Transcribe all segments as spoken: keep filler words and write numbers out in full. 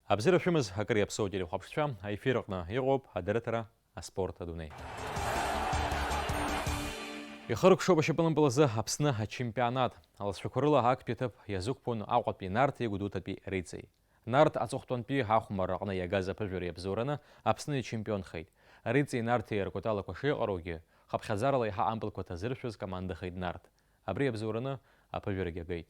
Абзиара шәымаз, акыр иаԥсоу телехәаԥшцәа, аефир аҟны иҟоуп адырраҭара аспорт адунеи. Ихыркәшоуп ашьапылампыл азы Аԥсны ачемпионат. Алҵшәақәа рыла актәи аҭыԥ иазықәԥон Аҟәатәи Нарҭеи Гәдоуҭатәи Риҵеи. Нарҭ аҵыхәтәантәи ахәмарра аҟны иагаз аԥыжәара иабзоураны Аԥсны ичемпионхеит. Риҵеи Нарҭеи ркәаталақәа шеиҟароугьы, хыԥхьаӡарала еиҳа ампылқәа ҭазыршәыз командахеит Нарҭ. Абри иабзоураны аԥыжәарагьы агеит.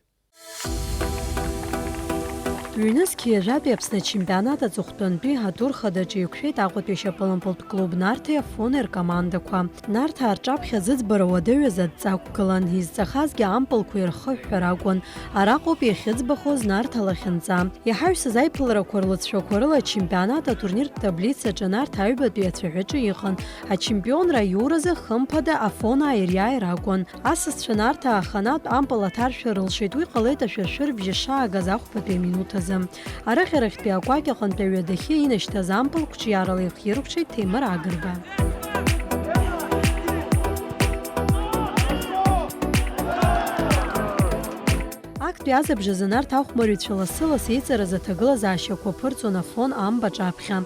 Ҩнызқь ҩажәатәи Аԥсны ачемпионат аҵыхәтәантәи атур хадаҿы еиқәшәеит Аҟәатәи ашьапылампылтә клуб Нарҭеи Афонеи ркомандақәа. Нарҭаа рҿаԥхьа зыӡбара уадаҩыз адҵа ақәгылан, изҵахазгьы ампылқәа ирхыҳәҳәар акәын. Араҟоуп иахьыӡбахоз Нарҭ алахьынҵа. Иҳаҩсыз аиԥыларақәа рлыҵшәақәа рыла ачемпионат атурниртә таблицаҿы Нарҭ аҩбатәи ацәаҳәаҿы иҟан. Ачемпионра аиуразы, хымԥада, Афонаа ириааир акәын. Асасцәа Нарҭаа аханатә ампыл аҭаршәа рылшеит, уи ҟалеит ашәыршәырбжьы шаагаз ахәбатәи аминуҭ азы. Арыӷьарахьтәи акәакь аҟынтәи аҩадахьы инашьҭаз ампыл қәҿиарала ихиркәшеит Ҭемыр Агрба. Актәи азыбжазы Нарҭ ахәмарҩцәа лассы-лассы иҵарыз аҭагылазаашьақәа ԥырҵон Афон амба аҿаԥхьа.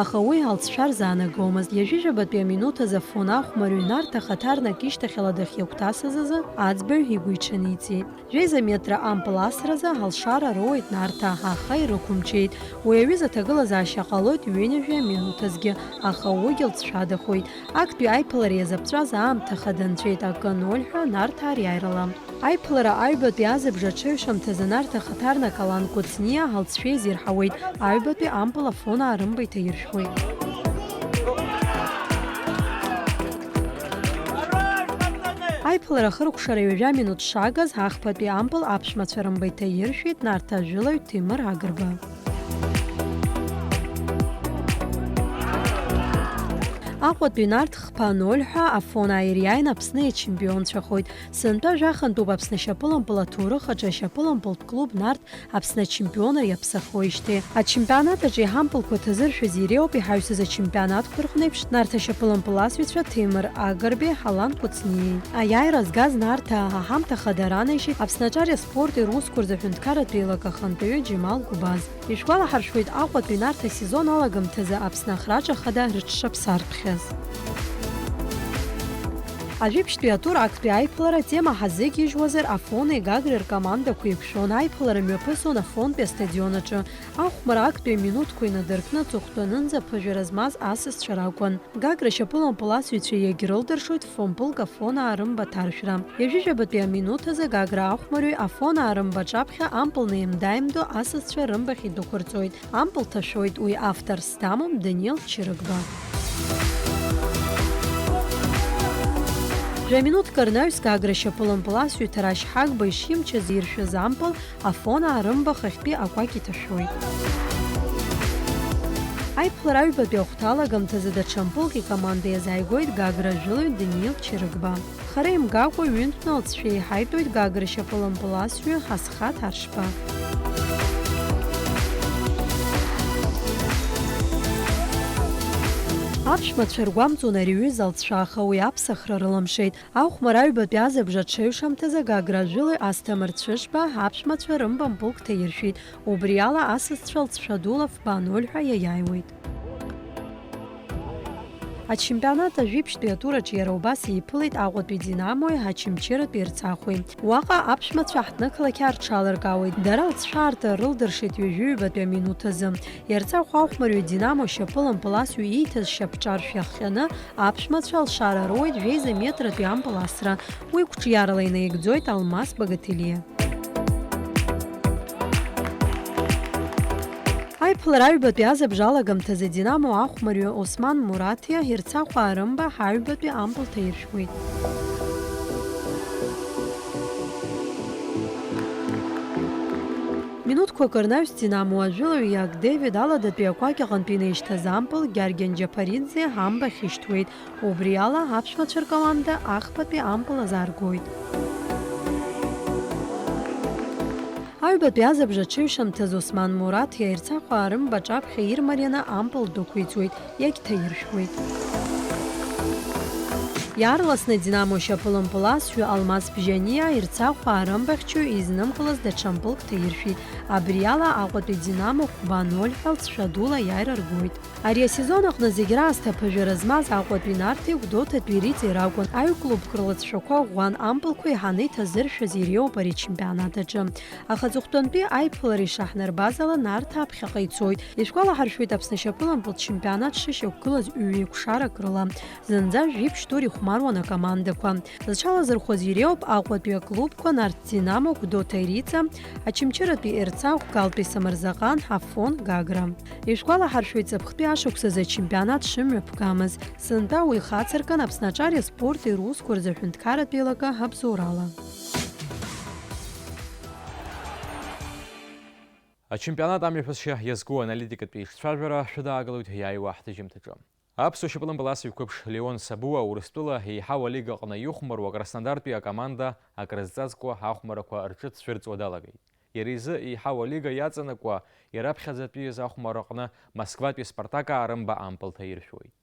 Аха уи алҵшәа рзаанагомызт. Ҩажәижәабатәи аминуҭ азы Афон ахәмарҩы Нарҭ ахаҭарнак ишьҭахьала дахьиагәҭасыз азы аӡбаҩ игәы иҽаниҵеит. Жәеиза метра ампыл асразы алшара роуеит Нарҭаа, аха ирықәымчеит. Уи аҩыза аҭагылазаашьа ҟалоит ҩынҩажәи аминуҭ азгьы, аха уигьы лҵшәадахоит. Актәи аиԥылара иазыԥҵәаз аамҭа хада нҵәеит, акы ноль ҳәа Нарҭаа риааирала. Аиԥылара аҩбатәи азыбжа аҽаҩшамҭазы Нарҭ ахаҭарнак Алан Кәыҵниа алҵшәа изирҳауеит, аҩбатәи ампыл Афонаа рымба иҭаиршәуеит. Аиԥылара ахыркәшара ҩажәа минуҭ шагаз, ахԥатәи ампыл аԥшәмацәа рымба иҭаиршәит Нарҭаа жәылаҩ Ҭемыр Агрба. Аҟәатәи Нарҭ хԥа ноль ҳәа Афонаа ириааин Аԥсны ичемпионцәахоит. Сынтәа жәахантәуп Аԥсны ашьапылампыл аҭоурых аҿы ашьапылампылтә клуб Нарҭ Аԥсны ачемпионра иаԥсахуеижьҭеи. Ачемпионат аҿы еиҳа ампылқәа ҭазыршәыз иреиуоуп, иҳаҩсыз ачемпионатқәа рҟны еиԥш, Нарҭ ашьапылампыласҩцәа Ҭемыр Агрбеи Алан Кәыҵниеи. Аиааира згаз Нарҭаа аҳамҭа хада ранеишьеит Аԥсны аҿари аспорти русқәа рзы аҳәынҭқарратә еилак ахантәаҩы Џьемал Гәыбаз. Ишәгәалаҳаршәоит, Аҟәатәи Нарҭ асезон алагамҭазы Аԥсны ахраҿы ахада рыҽшаԥсартәхьаз. Ажәибжьтәи атур актәи аиԥылара атема ҳазегьежьуазар, Афонеи Гагреи ркомандақәа еиқәшәон, аиԥылара мҩаԥысон Афонтәи астадион аҿы. Ахәмарра актәи аминуҭқәа инадыркны аҵыхәтәанынӡа ԥыжәара змаз асасцәа ракәын. Гагра шьапылампыласҩцәа иагьрылдыршоит фымпылк Афонаа рымба аҭаршәра. Ҩажәижәабатәи аминуҭ азы Гагра ахәмарҩы Афонаа рымба аҿаԥхьа ампыл неимдаимдо асасцәа рымбахь идәықәырҵоит. Ампыл ҭашәоит, уи авторс дамам Даниел Чырыгба. Жәа-минуҭк рнаҩс Гагра шьапылампыласҩы Ҭарашь Ҳагба ишимчыз иршәыз ампыл Афонаа рымба хыхьтәи акәакь иҭашәоит. Аиԥылара аҩбатәи ахәҭа алагамҭазы даҽа мпылк икоманда иазааигоит Гагра жәылаҩ Даниил Чырыгба. Хара имгакәа, ҩынтәны алҵшәа еиҳаитәуеит Гагра шьапылампыласҩы Асхаҭ Аршба. Аԥшәмацәа ргәамҵуан ари аҩыза алҵшәа, аха уи аԥсахра рылымшеит. Ахәмарра аҩбатәи азыбжа аҽаҩшамҭазы Гагра жәылаҩ Асҭамыр Цәышба аԥшәмацәа рымба мпылк ҭаиршәит. Убри ала асасцәа алҵшәа дула фба ноль ҳәа иаиааиуеит. Ачемпионат ажәибжьтәи атураҿ иара убас еиԥылеит Аҟәатәи Динамои Ачымчыратәи Ерцахәи. Уаҟа аԥшәмацәа аҳҭнықалақь аарҽаларкаауеит. Дара алҵшәаарҭа рылдыршеит ҩажәи ҩбатәи аминуҭ азы. Ерцахә ахәмарҩы Динамо шьапылампыласҩы ииҭаз шьапҿаршә иахҟьаны аԥшәмацәа алшара роуеит жәеиза метратәи ампыл асра. Уи қәҿиарала инаигӡоит Алмас Багателиа. Аиԥылара аҩбатәи азыбжа алагамҭазы Динамо ахәмарҩы Осман Мураҭиа Ерцахә аарымба ҳаҩбатәи ампыл ҭаиршәуеит. Минуҭқәак рнаҩс Динамо ажәылаҩ Иак Девид аладатәи акәакь аҟынтәи инаишьҭыз ампыл Гьаргьан Џьаԥариӡе амбахь ишьҭуеит. Убри ала аԥшәмацәа ркоманда ахԥатәи ампыл азааргоит. Аҩбатәи азыбжа аҽаҩшамҭаз Осман Мураҭ иаирцахәаа рымба аҿаԥхьа ирмарианы ампыл дәықәиҵоит, иагьҭаиршәуеит. Иаарласны Динамо шьапылампыл асҩы Алмаз Бжьаниа ирцахәаа рымбаӷьчаҩ изнымхалаз даҽа мпылк ҭаиршәит. Абри ала Аҟәатәи Динамо хәба ноль ҳәа лҵшәа дула аиааира ргоит. Ари асезон аҟны зегь раасҭа аԥыжәара змаз Аҟәатәи Нарҭеи Гәдоуҭатәи Риҵеи ракәын. Аҩ-клубк рлыҵшәақәа ӷәӷәан, ампылқәа иаҳаны иҭазыршәыз иреиуоуп ари ачемпионат аҿы. Аха аҵыхәтәантәи аиԥылара ишаҳнарбаз ала, Нарҭаа ԥхьаҟа ицоит. Ишәгәалаҳаршәоит, Аԥсны ашьапылампылтә чемпионат шышьақәгылаз ҩ-еиқәшарак рыла. Зынӡа жәиԥшь тур ихәмаруан акомандақәа. Зҽалазырхәыз иреиуоуп Аҟәатәи аклубқәа Нарҭ Динамо, Гәдоуҭа Риҵа, Очамчыратәи Ерцахә, Галтәи Самырзаҟан, Афон, Гагра. Ишәгәалаҳаршәоит, ҵыԥхтәи ашықәсазы ачемпионат шымҩаԥгамыз. Сынтәа уи ихацыркын Аԥсны аҿар иаспорти русқәа рзы аҳәынҭқарратә еилакы абзоурала. Ачемпионат амҩаԥысшьа иазку аналитикатә еиҿцәажәара шәыдаагалоит иааиуа ҳҭыжьымҭаҿы. Аԥсуа шьапылампыл асыҩ қәыԥш Леон Сабуа Урыстәыла еиҳау алига аҟны ихәмаруа Краснодартәи акоманда акрызҵазкуа ахәмарақәа рҿы дцәырҵуа далагеит. Иара изы еиҳау алига иаҵанакуа, иара аԥхьаӡатәиз ахәмарра аҟны Москватәи Спартак аарымба ампыл ҭаиршәуеит.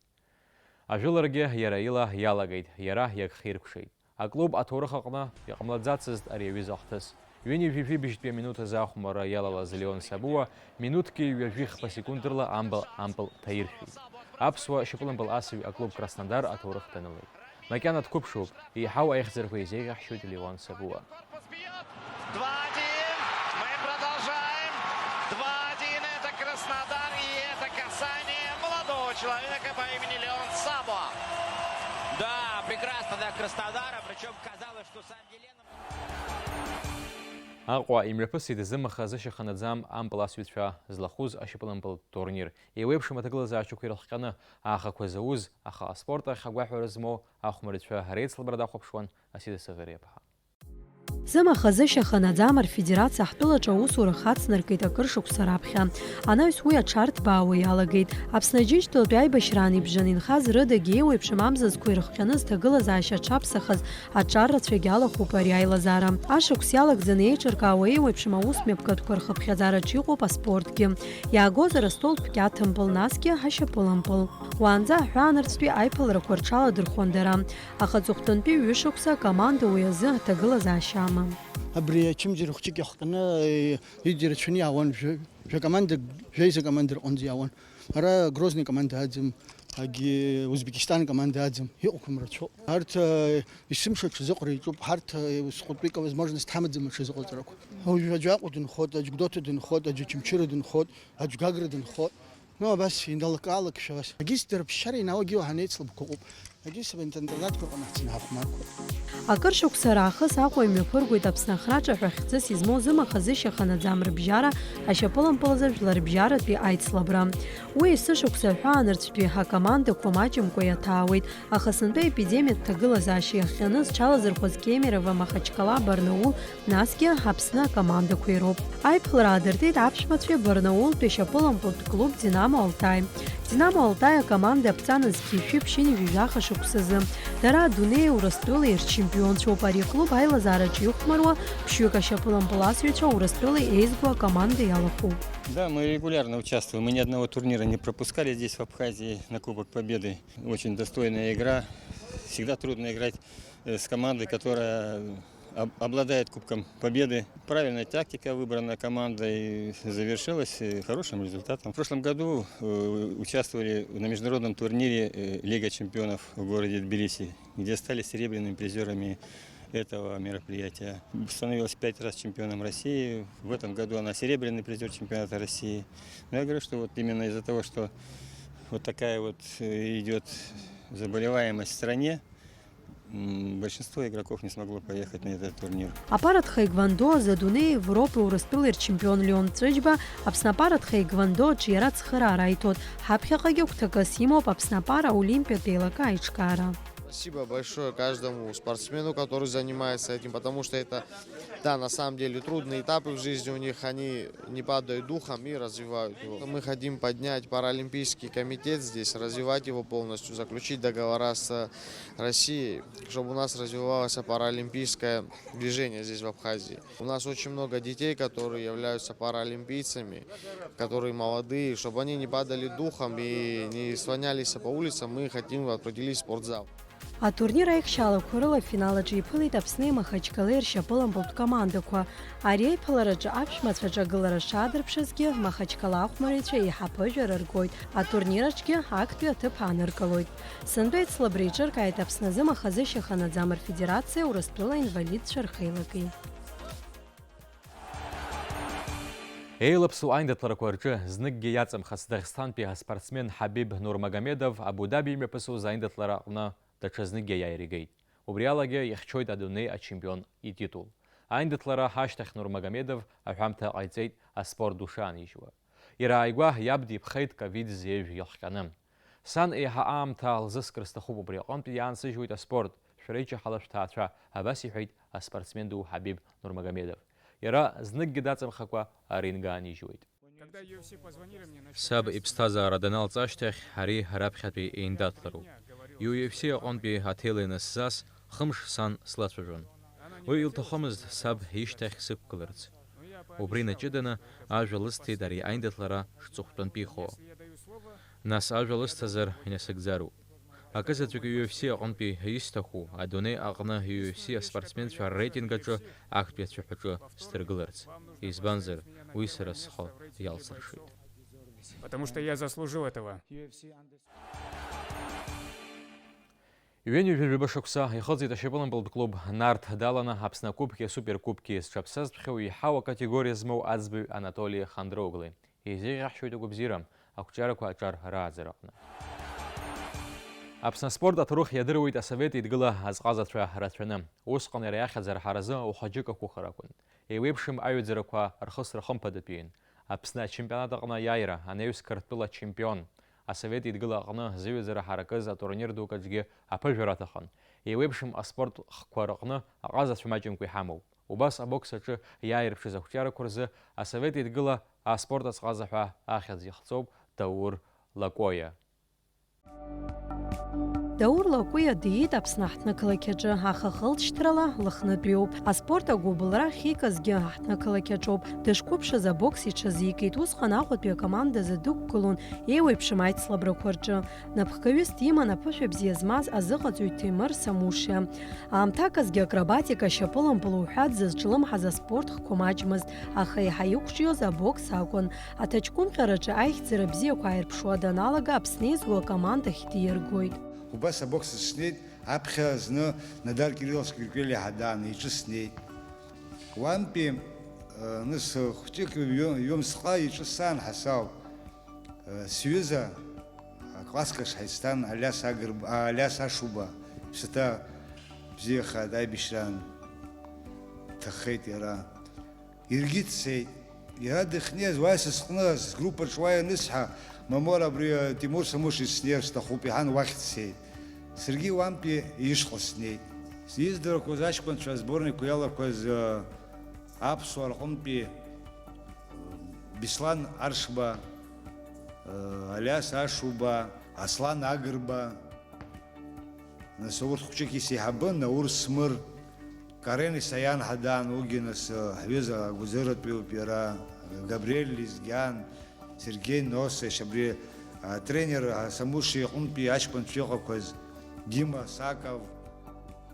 Ажәыларагьы иара ила иалагеит, иара иагхиркәшеит. Аклуб аҭоурых аҟны иҟамлаӡацызт ари аҩыза ахҭыс. Ҩынҩажәи жәибжьтәи аминуҭ азы ахәмарра иалалаз Леон Сабуа минуҭки ҩажәи хԥа секунд рыла амба ампыл ҭаиршәит. Аԥсуа шьапылампыл асыҩ аклуб Краснодар аҭоурых данылеит. Макьана дқәыԥшуп, еиҳау аихьӡарақәа изеиӷьаҳшьоит Леон Сабуа. Два один. Мы продолжаем. Два один. Это Краснодар. И это касание молодого человека по имени Леон Сабуа. Да, прекрасно для Краснодара. Причем казалось, что сам Геленов. Аҟәа имҩаԥысит зымаха зышьаха наӡам ампыл асҩцәа злахәыз ашьапылампылтә турнир. Еиуеиԥшым аҭагылазаашьақәа ирыхҟьаны, аахақәа зауз, аха аспорт ахь агәаҳәара змоу ахәмарҩцәа реицлабра дахәаԥшуан Асида Саӷериаԥҳа. Зымаха зышьаха наӡам рфедерациа ҳтәылаҿы аусура хацнаркит акыр шықәса раԥхьа. Анаҩс уи аҽарҭбаауа иалагеит. Аԥсны Аџьынџьтәылатәи аибашьраан ибжаны инхаз рыдагьы еиуеиԥшым амзызқәа ирыхҟьаны зҭагылазаашьа аҽаԥсахаз аҿар рацәагь алахәуп ари аилазаара. Ашықәс иалагӡаны еиҿыркаауа еиуеиԥшым аусмҩаԥгатәқәа рхыԥхьаӡараҿы иҟоуп аспортгьы. Иаагозар астолтә кьаҭымпыл, насгьы ашьапылампыл. Уаанӡа аҳәаанырцәтәи аиԥыларақәа рҽаладырхәон дара. Аха аҵыхәтәантәи ҩышықәса акоманда уи азы аҭагылазаашьа амам. Абри ачымазара хәҷык иахҟьаны, э, идирацәаны иаауан, жәа-, жәа команда, жәеиза команда рҟынӡа иаауан. Ара Грозный команда аӡам, агьи Узбекистан команда аӡам, иҟақәам рацәоуп. Арҭ, э, есымша аҽазыҟара иаҿуп, ҳарҭ, э, ус ҟәтәык авозможность ҳамаӡам аҽазыҟаҵарақәа. Уажә аӡә Аҟәа дынхоит, аӡә Гәдоуҭа дынхоит, аӡә Очамчыра дынхоит, аӡә Гагра дынхоит. Ну, абас иналак-аалакшәа абас. Агьыс дара ԥсшьара иналагьы уаҳа анеицлабқәа ыҟоуп. Агьыс абаинтернатқәа рҟны ҳцаны ҳахәмарқәоуп. Акыр шықәса раахыс Аҟәа имҩаԥыргоит Аԥсны ахраҿа ҳәа хьӡыс измоу зымаха зышьаха наӡам рыбжьара ашьапылампыл азы жәларбжьаратәи аицлабра. Уи есышықәса аҳәаанырцәтәи акомандақәа маҷымкәа иаҭаауеит, аха сынтәа епидемиатә ҭагылазаашьа иахҟьаны зҽалазырхәыз Кемерово, Махачкала, Барнаул, насгьы Аԥсны акомандақәа ироуп. Аиԥылара аадыртит аԥшәмацәеи Барнаултәи ашьапылампылтә клуб Динамо Алтай. Динамо Алтай акоманда иаԥҵан зқьи жәшәи ԥшьынҩажәи жәаха шықәсазы. Дара адунеи Урыстәылеи рчемпионцәоуп. Ари аклуб аилазаараҿы ихәмаруа ԥшьҩык ашьапылампыласҩцәа Урыстәылеи еизгоу акоманда иалахәуп. Да, мы регулярно участвуем, мы ни одного турнира не пропускали здесь, в Абхазии, на Кубок Победы. Очень достойная игра. Всегда трудно играть, э, с командой, которая об-, обладает Кубком Победы. Правильная тактика выбрана командой, завершилась, э, хорошим результатом. В прошлом году, э, участвовали на международном турнире, э, Лига чемпионов в городе Тбилиси, где стали серебряными призерами этого мероприятия. Становилась пять раз чемпионом России. В этом году она серебряный призер чемпионата России. Но я говорю, что вот именно из-за того, что вот такая вот, э, идёт заболеваемость в стране, м, большинство игроков не смогло поехать на этот турнир. Апаратә ҭкәыкәандо азы адунеи, Европеи, Урыстәылеи рчемпион Леон Ҵәыџьба Аԥсны апаратә ҭкәыкәандо аҿы иара ацхыраара аиҭоит. Ҳаԥхьаҟагьы агәҭакыс имоуп Аԥсны апара олимпиатә еилакы аиҿкаара. Спасибо большое каждому спортсмену, который занимается этим, потому что это, да, на самом деле трудные этапы в жизни у них, они не падают духом и развивают его. Мы хотим поднять паралимпийский комитет здесь, развивать его полностью, заключить договора с Россией, чтобы у нас развивалось паралимпийское движение здесь, в Абхазии. У нас очень много детей, которые являются паралимпийцами, которые молодые, чтобы они не падали духом и не слонялись по улицам, мы хотим определить спортзал. Атурнир аихшьаалақәа рыла афинал аҿы иԥылеит Аԥсни Махачкалеи ршьапылампылтә командақәа. Ари аиԥылараҿы аԥшәмацәа аҿагылара шаадырԥшызгьы, Махачкала ахәмарыҩцәа еиҳа аԥыжәара ргоит, атурнир аҿгьы актәи аҭыԥ ааныркылоит. Сынтәа еицлабра еиҿыркааит Аԥсназы маха зышьа ханаӡам рфедерациеи Урыстәыла инвалидцәа рхеилаки. Еилаԥсоу аиндаҭларақәа рҿы зныкгьы иаҵамхацт Даӷьсҭантәи аспортсмен Ҳабиб Нурмагомедов Абу-Даби имҩаԥысуаз аиндаҭлара аҟны даҽазныкгьы аиааира игеит. Убри алагьы ихьчоит адунеи ачемпион ититул. Аиндаҭлара ашьҭахь Нурмагомедов аҳәамҭа ҟаиҵеит аспорт ду шаанижьуа. Иара ааигәа иаб дипхеит ковид зеижә иахҟьаны. Сан еиҳа аамҭа лзыскыр сҭахуп, убри аҟынтә иаансыжьуеит аспорт, шәара ичаҳала шәҭаацәа, абас иҳәеит аспортсмен ду Ҳабиб Нурмагомедов. Иара зныкгьы даҵамхакәа аринг аанижьуеит. Саб иԥсҭазаара даналҵ ашьҭахь, ари раԥхьатәи еиндаҭлароуп. Ю Еф Си аҟынтәи аҭел ианысзас, хымш сан слацәажәон. Уи илҭахымызт саб ишьҭахь сықәгыларц. Убри наҷыданы ажәа лысҭеит ари аиндаҭлара шҵыхәтәантәихо. Нас ажәа лысҭазар, инасыгӡароуп. Акызаҵәык Ю Еф Си аҟынтәи исҭаху, адунеи аҟны Ю Еф Си аспортсменцәа рейтинг аҿы актәи ацәаҳәаҿы сдыргыларц. Избанзар, уи сара схы иалсыршеит. Потому что я заслужил этого. Ҩынҩажәи жәаба шықәса ихыҵит ашьапылампылтә клуб Нарҭ даланы Аԥсны акубки асуперкубки зҽаԥсазтәхьоу иҳау акатегориа змоу аӡбаҩ Анатоли Хандроглы. Изеиӷьаҳшьоит агәабзиара, ақәҿиарақәа аҿар рааӡара аҟны. Аԥсны аспорт аҭоурых иадыруеит Асовет Еидгыла азҟазацәа рацәаны. Усҟан иара иахьӡ арҳаразы ухаџьыка қәыхар акәын. Еиуеиԥшым аҩаӡарақәа рхысра хымԥадатәиин. Аԥсны ачемпионат аҟны аиааира, анаҩс Қырҭтәыла ачемпион. Асовет Еидгыла аҟны зыҩаӡара ҳаракыз атурнир дук аҿгьы аԥыжәара аҭахын. Еиуеиԥшым аспорт хкқәа рыҟны аҟазацәа маҷымкәа иҳамоуп. Убас абокс аҿы иааирԥшыз ақәҿиарақәа рзы Асовет Еидгыла аспорт азҟаза ҳәа ахьӡ иахҵоуп Даур Лакоиа. Даур Лакоиа диит Аԥсны аҳҭнықалақь аҿы, аха хылҵшьҭрала Лыхнытәиуп. Аспорт агәыбылра ахьикызгьы аҳҭнықалақь аҿоуп. Дышқәыԥшыз абокс иҽазикит, усҟан Аҟәатәи акомандазы дықәгылон еиуеиԥшым аицлабрақәа рҿы. Напхгаҩыс диман аԥышәа бзиа змаз азыҟаҵаҩ Ҭемыр Самушиа. Аамҭаказгьы акробатика, ашьапылампыл уҳәа дзызҿлымҳаз аспорт хқәа маҷмызт, аха еиҳа иқәҿиоз абокс акәын. Аҭаҷкәымҟьараҿы аихьӡара бзиақәа ааирԥшуа даналага, Аԥсны еизго акомандахь диаргоит. Убас абокс снеит, аԥхьа зны Надар Кирилловски Григорий ҳәа дааны иҿы снеит. Уантәи, э, нас хәҷык ҩы-, ҩымсҟа иҿы саан ҳасауп. Э, сҩыза, э, класск аҿы ҳаицҭан Алиас Агрба, а, Алиас Ашуба, ԥсаҭа бзиахааит, аибашьраан дҭаххеит иара. Иаргьы дцеит. Иара дыхнеиз, уа са сҟны, сгруппаҿ уа ианысҳа, Мамор, абри, э, Тимур Самуши снеир сҭахуп, иҳәан, уахь дцеит. Саргьы уантәи ишҟа снеит. Издырқәоз аҷкәынцәа, асборникқәа иалақәаз, э, аԥсуаа рҟынтәи, э, Беслан Аршба, э, Алиас Ашуба, Аслан Агрба, нас урҭ хәҷык исеиҳабын, Наур Смыр, Карен Исаиан ҳәа даан, уигьы нас, э, ҳҩыза агәазыратәиуп иара, Габриель Лизгьан, Сергеи Носеш, абри атренер, а, Самуши иҟынтәи аҷкәынцәа иҟақәаз, Дима Саков,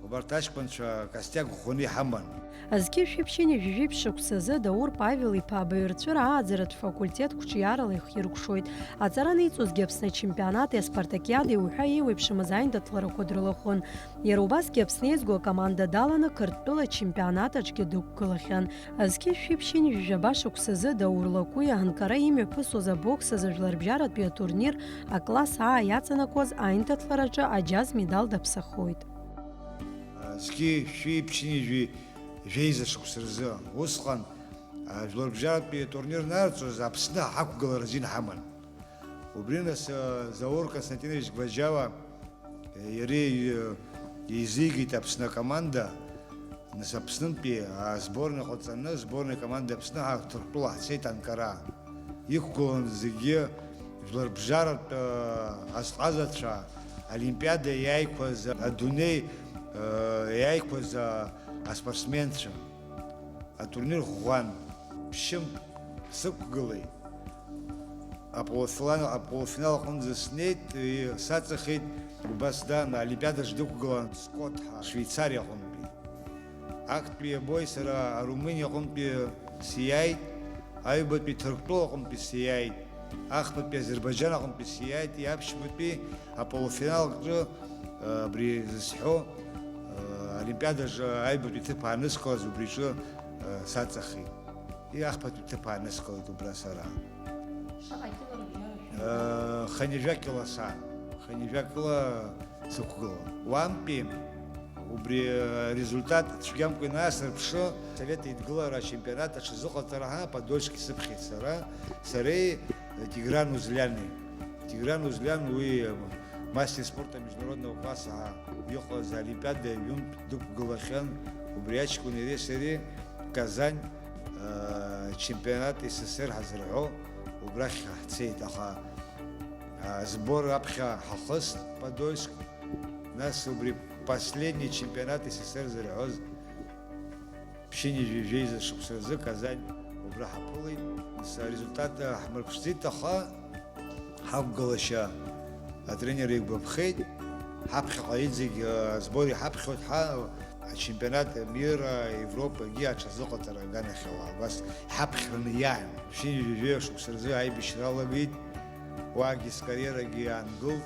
убарҭ аҷкәынцәа акостиак ӷәӷәаны иҳаман. Зқьи жәшәи ԥшьынҩажәи жәиԥшь шықәсазы Даур Павел-иԥа абаҩрҵәыра ааӡаратә факультет қәҿиарала ихиркәшоит. Аҵара аниҵозгьы Аԥсны ачемпионати аспартакиадеи уҳәа еиуеиԥшымыз аиндаҭларақәа дрылахәын. Иара убасгьы Аԥсны еизго акоманда даланы Қырҭтәыла ачемпионат аҿгьы дықәгылахьан. Зқьи жәшәи ԥшьынҩажәи жәаба шықәсазы Даур Лакоиа анкара имҩаԥысуаз абокс азы жәларбжьаратәи атурнир акласс А иаҵанакуаз аиндаҭлараҿы аџьаз медал даԥсахоит. Зқьи жәшәи ԥшьынҩажәи жәеиза шықәса рзы усҟан, а, жәларбжьаратәи атурнир нарҵоз Аԥсны ҳақәгылара азин ҳаман. Убри нас, а, Заур Константинович Гваџьала, а, иареи, а, еизигеит Аԥсны акоманда. Нас Аԥснынтәи, а, сборник ҟаҵаны, сборник команда Аԥсны ҳа Ҭырқәтәыла ҳцеит анкара. Иқәгылан зегьы жәларбжьаратә, а, азҟазацәа, Олимпиада иааиқәаз, адунеи, а, иааиқәаз, а, аспортсменцәа. Атурнир ӷәӷәан, ԥшьынтә сықәгылеит. Аполуфинал, аполуфинал аҟынӡа снеит, и, саҵахеит, убас дан, Олимпиадаҿ дықәгылан Скотт ҳәа, Швеицариа аҟынтәи. Актәи иабои сара, Арумыниа аҟынтәи сиааит, аҩбатәи Ҭырқәтәыла аҟынтәи сиааит, ахԥатәи Азербайџьан аҟынтәи сиааит, иаԥшьбатәи аполуфиналҿы, абри зысҳәо, Олимпиадаҿы аҩбатәи ҭыԥ аанысхалаз убриҿы саҵахеит. Иахԥатәи ҭыԥ аанысхалеит убра сара. Шаҟа кьыла рыбжьара шәымоуп? Э, хынҩажәа кьыла саан. Хынҩажәа кьыла сықәгылан. Уантәи убри, э, результат цәгьамкәа ианаасырԥшы, Совет Еидгылара ачемпионат аҽазыҟаҵара ҳәа Подольск исыԥхьеит сара, сареи, э, Тигран Узлиани. Тигран Узлиан уи, э, мастер спорта международного класса ҳәа иҟаз Олимпиада ҩынтә дықәгылахьан, убри аҷкәын иареи сареи Казань, э, чемпионат С С С Р ҳазырҳәо, убрахь ҳцеит, аха, э, сбор аԥхьа ҳахыст Подольск, нас убри последний чемпионат С С С Р зырҳәоз ԥшьынҩажәи жәеиза шықәса рзы Казань убра ҳаԥылеит. Нас арезультат ҳмырԥшӡеит, аха ҳақәгылашьа атренер игәаԥхеит, ҳаԥхьаҟа иҵегь, э, сбор иҳаԥхьоит ҳа, ачемпионат мира, Европа, егьи аҽазыҟаҵара аганахьала, убас иҳаԥхьараны иааин. Ԥшьынҩажәи жәаҩа шықәса рзы аибашьра алагеит, уаагьы скариерагьы аангылт.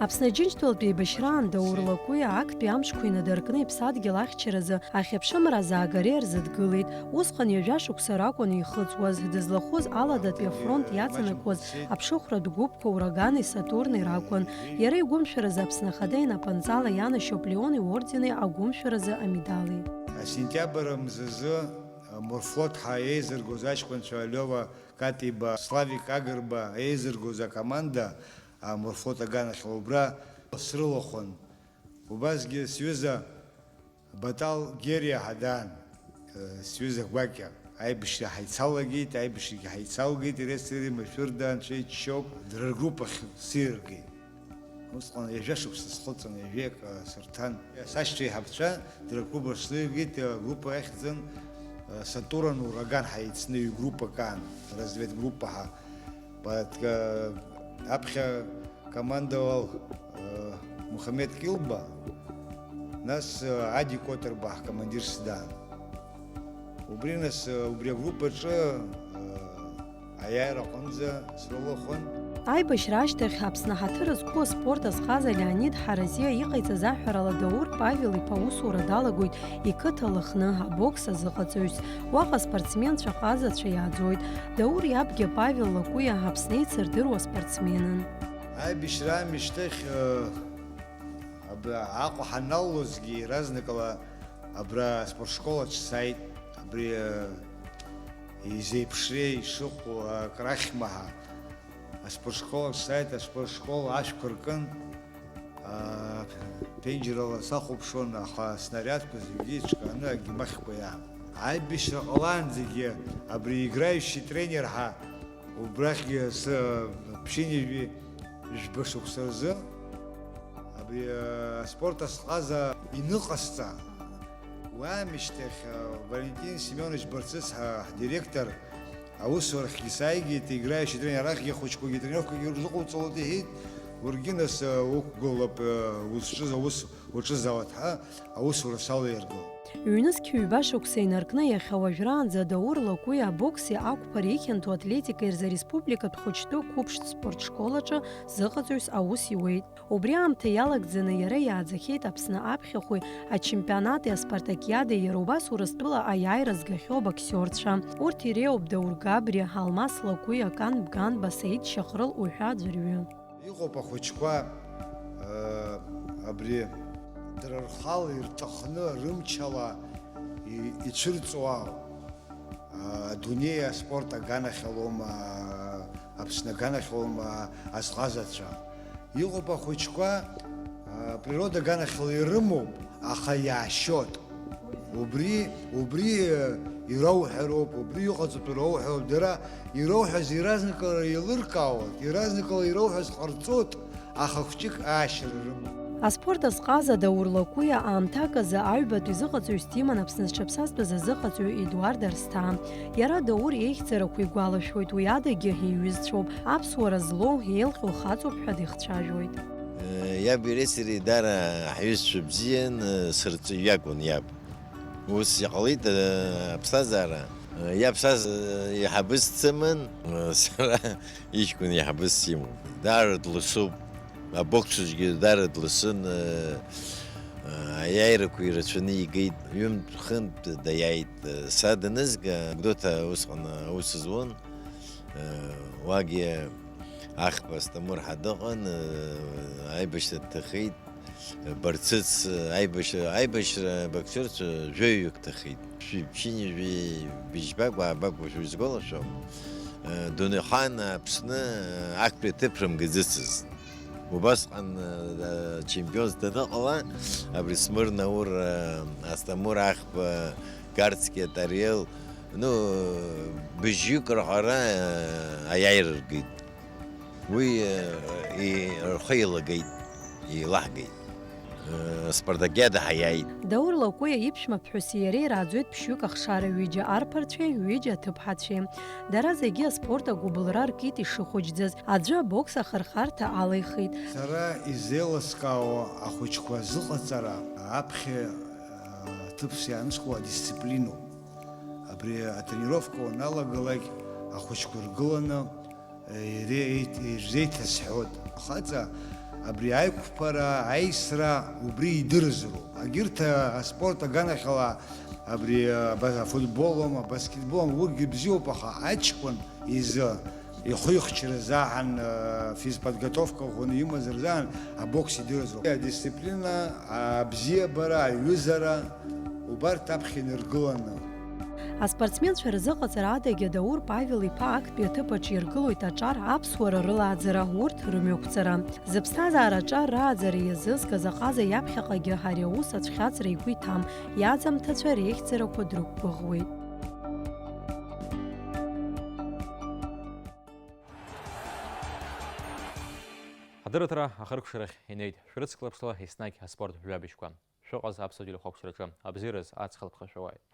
Аԥсны Аџьынџьтәылатә еибашьраан Даур Лакәиа актәи амшқәа инадыркны иԥсадгьыл ахьчаразы ахьыԥшымра азаагареи рзыдгылеит. Усҟан ҩажәа шықәса ракәын ихыҵуаз, дызлахәыз Аладатәи афронт иаҵанакуаз аԥшыхәратә гәыԥқәа Урагани Сатурни ракәын. Иара игәымшәаразы Аԥсны Ахада инапынҵала ианашьоуп Леон иордени агәымшәаразы амедали. Асентиабр мзазы Морфлот ҳәа еизыргоз аҷкәынцәа Лиова Катиба, Славик Агрба еизыргоз акоманда, а, Морфлот аганахьала убра срылахәын. Убасгьы сҩыза Батал Гериа ҳәа даан, э, сҩыза гәакьа. Аибашьра ҳаицалагеит, аибашьрагьы ҳаицалгеит, ирессери машәырда анцәа иџьшьоуп, дара ргруппахь сиргеит. Усҟан ҩажәа шықәса схыҵын, ҩажәеик, э, сырҭан. Сашьцәа еиҳабцәа дара ргруппа срыгеит, э, группа иахьӡын, э, Сатурн Ураган ҳәа еицны ҩ-группак аан, разведгруппа ҳәа. Бат-, э, аԥхьа командовал, э, Мухаммед Килба, нас, э, Ади Котырба ҳкомандирс даан. Убри нас, э, убри агруппаҿы, э, Аиааира аҟынӡа срылахәын. Аибашьра ашьҭахь Аԥсны ҳаҭыр зқәу аспорт азҟаза Леонид Ҳаразиа иҟаиҵаз аҳәарала Даур Павел-иԥа аусура далагоит иқыҭа Лыхны, абокс азыҟаҵаҩс. Уаҟа аспортсменцәа ҟазацәа иааӡоит. Даур иабгьы Павел Лакәиа Аԥсны еицырдыруа спортсменын. Аибашьра аамышьҭахь, э, аб-, Аҟәа ҳаналалозгьы иаразнакала абра аспортшколаҿ сааит. Абри, э, изеиԥшреи ишыҟоу акрахьмаҳа, аспортшкол сааит, аспортшкол ашәқәа ркын, аа, ԥенџьырала сахәаԥшуан, аха снариадқәа зегьы ҿкааны агимахьқәа иаан. Аибашьра ҟалаанӡагьы абри играющий тренер ҳәа убрахьгьы сы-, ԥшьынҩажәи жәба шықәса рзы абри, аа, аспорт азҟаза иныҟасҵа. Уи аамышьҭахь, Валентин Семенович Барцыц ҳа-, ҳдиректор аусурахьгьы сааигеит, играющий тренер, арахьгьы ахәыҷқәагьы тренировкагьы рзыҟауҵалоит иҳәеит, уаргьы нас, уқәгылап, узҿыз аус уаҿызаауеит ҳәа аусура салаиргылт. Ҩнызқь ҩба шықәса инаркны иахьа уажәраанӡа Даур Лакәи абокси ақәԥареи ихьанҭоу атлетикеи рзы ареспубликатә хәыҷтәы қәыԥштә спортшколаҿы зыҟаҵаҩс аус иуеит. Убри аамҭа иалагӡаны иара иааӡахьеит Аԥсны аԥхьахәи ачемпионати аспартакиадеи иара убас Урыстәыла аиааира згахьоу абоксиорцәа. Урҭ иреиуоуп Даур Габриа, Алмас Лакәиа, Кан Бганба, Саид Шьаҟрыл уҳәа аӡәырҩы. Иҟоуп ахәыҷқәа, э, абри дара рхала ирҭахны рымчала и-, ицәырҵуа. Адунеи аспорт аганахьалоума, Аԥсны аганахьалоума азҟазацәа? Иҟоуп ахәыҷқәа, априрода аганахьала ирымоуп, аха иаашьоит. Убри, убри ирауҳәароуп, убри иҟаҵатәу рауҳәароуп. Дара ирауҳәаз иаразнакала еилыркаауеит, иаразнакала ирауҳәаз ҟарҵоит, аха хәҷык аашьара рымоуп. Аспорт азҟаза Даур Лакәиа аамҭак азы аҩбатәи зыҟаҵаҩыс диман Аԥсны зҽаԥсазтәыз азыҟаҵаҩ Едуард Арсҭаа. Иара Даур еихьӡарақәа игәалашәоит, уи адагьы иҩызцәоуп, аԥсуара злоу, еилҟьоу хаҵоуп ҳәа дихцәажәоит. Иаб иареи сареи даара ҳҩызцәа бзиан, сырҵаҩ иакәын иаб. Ус иҟалеит, э, аԥсҭазаара. Э, иаԥсаз, э, иҳабыс дсыман, э, сара иҷкәын иҳабыс симоуп. Даара дласуп. Абокс аҿгьы даара дласын, э, э, аиааирақәа ирацәаны игеит. Ҩынтә-хынтә даиааит. Э, са данызга, Гәдоуҭа усҟан аус зуан. Э, уагьы Ахԥа Асҭамыр ҳа дыҟан, э, аибашьра дҭахеит. Барцыц, аибашьра, аибашьра боксиорцәа жәаҩык ҭахеит. Шәи ԥшьынҩажәи быжьбак, уаабак уажәы изгәалашәом. Дунеихаан Аԥсны актәи аҭыԥ рымгаӡацызт. Убасҟан чемпионс даныҟала, абри Смырнаур, Асҭамыр Ахба, Гарцкиа Тариел, ну, быжьҩык раҟара аиааира ргеит. Уи, э, и-, рхы еилагеит, еилаҳгеит. Э, спартакиада ҳаиааит. Даур Лакәиа иԥшәмаԥҳәыси иареи ирааӡоит ԥшьҩык ахшара, ҩыџьа арԥарцәеи ҩыџьа аҭыԥҳацәеи. Дара зегьы аспорт агәыбылра ркит ишыхәыҷӡаз, аӡәы абокс ахырхарҭа алихит. Сара изеилыскаауа ахәыҷқәа зыҟаҵара аԥхьа, э, ҭыԥс иаанысхуа адисциплиноуп. Абри атренировка уаналагалак ахәыҷқәа ргыланы ире-, ирзеиҭасҳәоит. Ахаҵа абри аиқәԥара, аисра убри идырызароуп. Агьырҭ аспорт аганахьала абри аба-, афутболом, абаскетболом, урҭгьы бзиоуп, аха аҷкәын изы ихы ихьчара азаҳан, физподготовка ӷәӷәаны имаз рзаҳан абокс идырызароуп. Адисциплина, абзиабара, аиҩызара, убарҭ аԥхьа инаргыланы. Аспортсменцәа рзыҟаҵара адагьы Даур Павел-иԥа актәи аҭыԥаҿ иргылоит аҿар, аԥсуара рылааӡара, урҭ рымҩақәҵара. Зыԥсҭазаара аҿар рааӡара иазызгаз аҟаза иаԥхьаҟагьы ари аус ацәхьаҵра игәы иҭам, иаҵамҭацәа реихьӡарақәа дрықәгәыӷуеит. Ҳадырраҭара ахыркәшарахь инеит. Шәрыцклаԥшла еснагь аспорт жәабжьқәа. Шәыҟаз аԥсуа телехәаԥшраҿы абзиараз аҵх алԥха шәауааит.